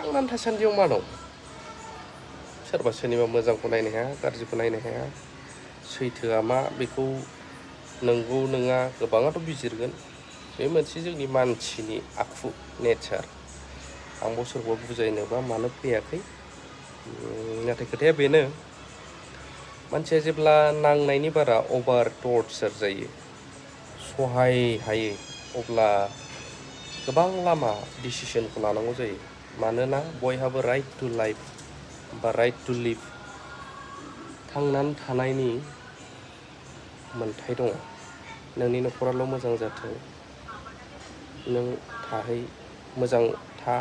थांनानै थासान्दियाव मा दं सोरबा सोरनिबा मोजांखौ नायनो हाया गाज्रिखौ नायनो हाया सैथोआ मा बेखौ नंगौ नङा गोबाङाथ' बिजिरगोन बे मोनसे जोंनि मानसिनि आखु नेचार आंबो सोरखौबा बुजायनोबा मानो फैयाखै नाथाय खोथाया बेनो मानसिया जेब्ला नांनायनि बारा अभार टर्चार जायो सहाय हायै अब्ला गोबां लामा डिसिसनखौ लानांगौ जायो मानोना बयहाबो राइट टु लाइफ बा राइट टु लिभ थांनानै थानायनि मोन्थाय दङ नोंनि न'खराल' मोजां जाथों नों थाहै मोजां था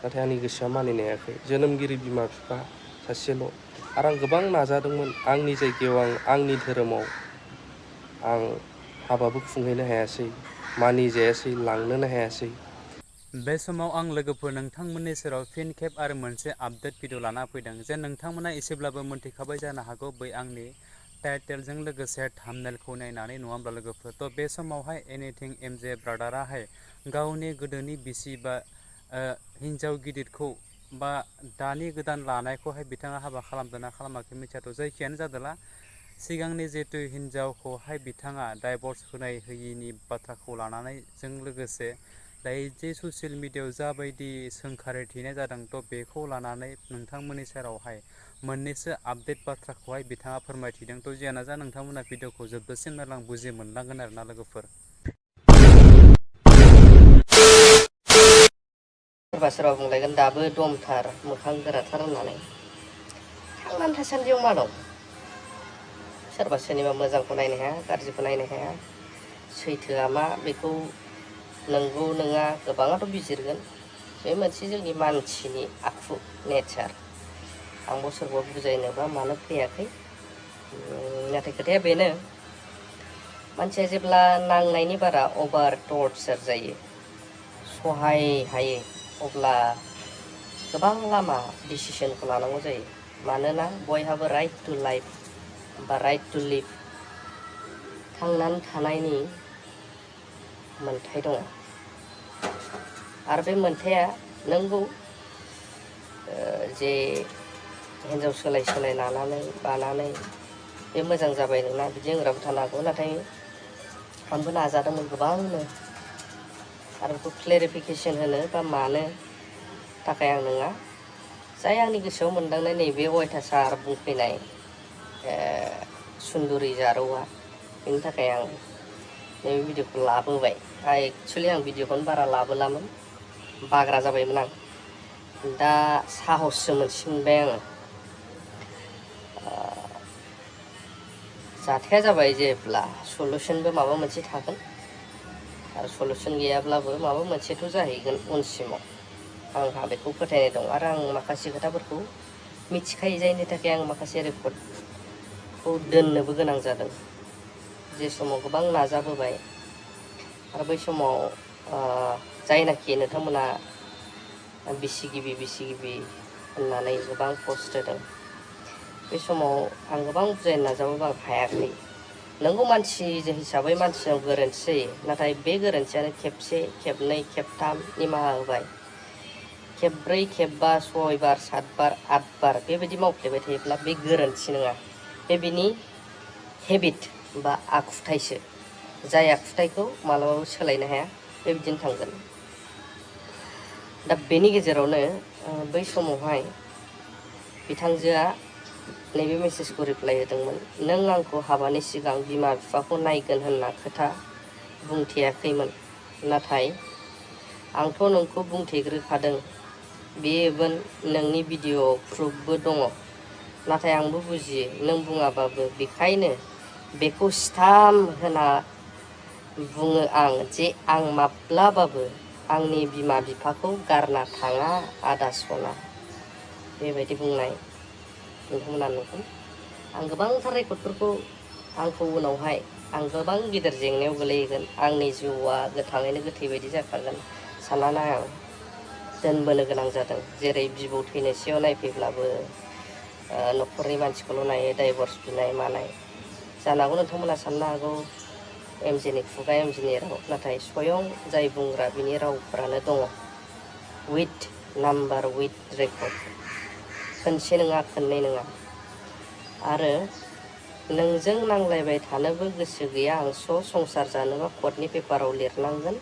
नाथाय आंनि गोसोआ मानिनो हायाखै जोनोमगिरि बिमा बिफा सासेल' आरो आं गोबां नाजादोंमोन आंनि जायगायाव आंनि धोरोमाव आं हाबाबो खुंहैनो हायासै मानिजायासै लांनोनो हायासै बे समाव आं लोगोफोर नोंथांमोननि सेराव फिन खेब आरो मोनसे आपडेट भिडिअ लाना फैदों जे नोंथांमोना एसेब्लाबो मोनथिखाबाय जानो हागौ बै आंनि टाइटेलजों लोगोसे थाम्बनेलखौ नायनानै नङा होमब्ला लोगोफोर थ' बे समावहाय एनिथिं एम जे ब्रादाराहाय गावनि गोदोनि बिसि बा हिन्जाव गिदिरखौ बा दानि गोदान लानायखौहाय बिथाङा हाबा खालामदोंना खालामाखै मिथियाथ' जायखियानो जादोंला सिगांनि जिहेतु हिन्जावखौहाय बिथाङा डाइभर्स होनाय होयिनि बाथ्राखौ लानानै जों लोगोसे दायो जे ससियेल मिडियायाव जाबायदि सोंखारिथिनाय जादों थ' बेखौ लानानै नोंथांमोननि सेरावहाय मोननैसो आपडेट बाथ्राखौहाय बिथाङा फोरमायथिदों थ' जियानो जा नोंथांमोना भिडिअखौ जोबजासिम नायलां बुजि मोनलांगोन आरोना लोगोफोर सोरबा सोरबा बुंलायगोन दाबो दमथार मोखां गोराथार होननानै थांनानै थासान्दियाव मा दं सोरबा सोरनिबा मोजांखौ नायनो हाया गाज्रिखौ नायनो हाया सैथोआ मा बेखौ नंगौ नङा गोबाङाथ' बिजिरगोन बे मोनसे जोंनि मानसिनि आखु नेचार आंबो सोरखौबा बुजायनोबा मानो फैयाखै नाथाय खोथाया बेनो मानसिया जेब्ला नांनायनि बारा अभार टर्चार जायो सहाय हायै अब्ला गोबां लामा डिसिसनखौ लानांगौ जायो मानोना बयहाबो राइट टु लाइफ बा राइट टु लिभ थांनानै थानायनि मोन्थाय दङ आरो बे मोन्थाया नंगौ जे हिन्जाव सोलाय सोलाय लानानै बानानै बे मोजां जाबाय नोंना बिदि होनग्राबो थानो हागौ नाथाय आंबो नाजादोंमोन गोबांनो आरो बेखौ क्लेरिफिकेसन होनो बा मानो थाखाय आं नङा जाय आंनि गोसोआव मोनदांनाय नैबे अयथासार बुंफैनाय सुन्दुरि जारौआ बेनि थाखाय आं नैबे भिडिअखौ लाबोबाय एक्सुवेलि आं भिडिअखौनो बारा लाबोलामोन बाग्रा जाबायमोन आं दा साहससो मोनसिनबाय आङो जाथाया जाबाय जेब्ला सलुसनबो माबा मोनसे थागोन आरो सलुसन गैयाब्लाबो माबा मोनसेथ' जाहैगोन उनसिमाव आंहा बेखौ फोथायनाय दं आरो आं माखासे खोथाफोरखौ मिथिखायो जायनि थाखाय आं माखासे रेकर्डखौ दोननोबो गोनां जादों जे समाव गोबां नाजाबोबाय आरो बै समाव जायनाखि नोंथांमोना बिसिगिबि होननानै गोबां पस्ट होदों बे समाव आं गोबां बुजायनो नाजाबाबो आं हायाखै नोंगौ मानसि हिसाबै मानसिनाव गोरोन्थि जायो नाथाय बे गोरोन्थियानो खेबसे खेबनै खेबथाम निमाहा होबाय खेबब्रै खेबबा 6 बार 7 बार 8 बार बेबायदि मावफ्लेबाय थायोब्ला बे गोरोन्थि नङा बे बिनि हेबिट बा आखुथायसो जाय आखुथायखौ मालाबाबो सोलायनो हाया बेबायदिनो थांगोन दा बेनि गेजेरावनो बै समावहाय बिथांजोआ नैबे मेसेजखौ रिप्लाय होदोंमोन नों आंखौ हाबानि सिगां बिमा बिफाखौ नायगोन होनना खोथा बुंथेयाखैमोन नाथाय आंथ' नोंखौ बुंथेग्रोखादों बेबो नोंनि भिडिअ प्रुफबो दङ नाथाय आंबो बुजियो नों बुङाबाबो बेखायनो बेखौ सिथाम होना बुङो आं जे आं माब्लाबाबो आंनि बिमा बिफाखौ गारना थाङा आदा सना बेबायदि बुंनाय नोंथांमोना नुगोन आं गोबांथार रेकर्डफोरखौ आंखौ उनावहाय आं गोबां गिदिर जेंनायाव गोलैगोन आंनि जिउआ गोथाङैनो गोथै बायदि जाखागोन साननानै आं दोनबोनो गोनां जादों जेरै बिबौ थैनोसैयाव नायफैब्लाबो न'खरनि मानसिखौल' नायो डाइभर्स बिनाय मानाय जानो हागौ नोंथांमोना साननो हागौ एमजेनि खुगा एमजेनि राव नाथाय स्वयं जाय बुंग्रा बिनि रावफोरानो दङ उइथ नाम्बार विथ रेकर्ड खनसे नङा खननै नङा आरो नोंजों नांलायबाय थानोबो गोसो गैया आं संसार जानोबा कर्टनि पेपाराव लिरनांगोन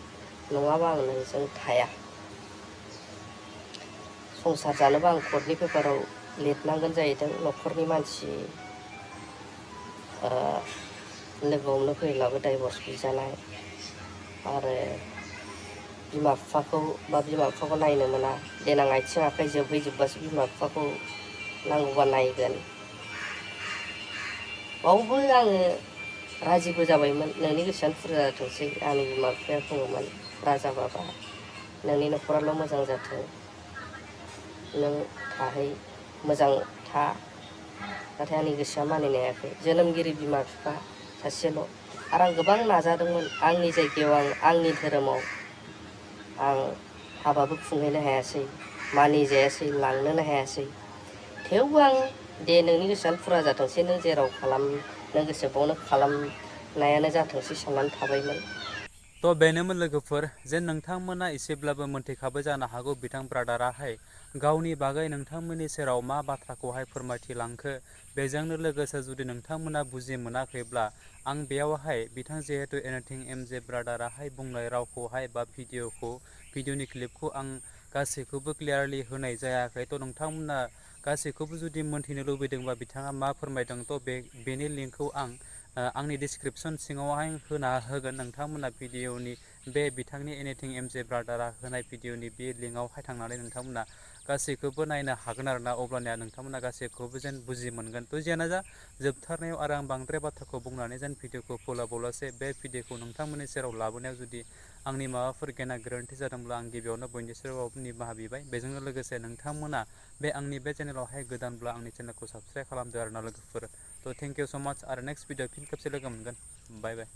नङाबा आं नोंजों थाया संसार जानोबा आं कर्टनि पेपाराव लिरनांगोन जाहैदों न'खरनि मानसि लोगोआवनो फैब्लाबो डाइभर्स बिजानाय आरो बिमा बिफाखौ नायनो मोना देनां आथिं आखाइ जोबहैजोबबासो बिमा बिफाखौ नांगौबा नायगोन बावबो आङो राजिबो जाबायमोन नोंनि गोसोआनो फुरा जाथोंसै आंनि बिमा बिफाया बुङोमोन राजा बाबा नोंनि न'खराल' मोजां जाथों नों थाहै मोजां था नाथाय आंनि गोसोआ मानिनो हायाखै जोनोमगिरि बिमा बिफा सासेल' आरो आं गोबां नाजादोंमोन आंनि जायगायाव आंनि धोरोमाव आं हाबाबो खुंहैनो हायासै मानिजायासै लांनोनो हायासै थेवबो आं दे नोंनि गोसोआनो फुरा जाथोंसै नों जेराव खालामनो गोसो बावनो खालामनायानो जाथोंसै साननानै थाबायमोन। थ' बेनोमोन लोगोफोर जे नोंथांमोना एसेब्लाबो मोनथिखाबो जानो हागौ बिथां ब्रादाराहाय गावनि बागै नोंथांमोननि सेराव मा बाथ्राखौहाय फोरमायथिलांखो बेजोंनो लोगोसे जुदि नोंथांमोना बुजि मोनाखैब्ला आं बेयावहाय बिथां जिहेतु एनिथिं एम जे ब्रादाराहाय बुंनाय रावखौहाय बा भिडिअनि क्लिपखौ आं गासैखौबो क्लियारलि होनाय जायाखै थ' नोंथांमोना गासैखौबो जुदि मोनथिनो लुबैदोंबा बिथाङा मा फोरमायदों थ' बेनि लिंकखौ आं आंनि डिसक्रिपसन सिङावहाय होगोन नोंथांमोना भिडिअनि बे बिथांनि एनिथिं एम जे ब्रादारा होनाय भिडिअनि बे लिंकआवहाय थांनानै नोंथांमोना गासैखौबो नायनो हागोन आरोना अब्लानिया नोंथांमोना गासैखौबो जेन बुजि मोनगोन थ' जियानो जा जोबथारनायाव आरो आं बांद्राय बाथ्राखौ बुंनानै जेन भिडिअखौ फोलावबावलासे बे भिडिअखौ नोंथांमोननि सेराव लाबोनायाव जुदि आंनि माबाफोर गेना गोरोन्थि जादोंब्ला आं गिबियावनो बयनिसिमबो निमाहा बिबाय बेजोंनो लोगोसे नोंथांमोना बे आंनि बे चेनेलावहाय गोदानब्ला आंनि चेनेलखौ साबस्क्राइब खालामदो आरोना लोगोफोर थ' थेंक इउ स' माच आरो नेक्स्ट भिडिअ फिन खेबसे लोगो मोनगोन बाय बाय।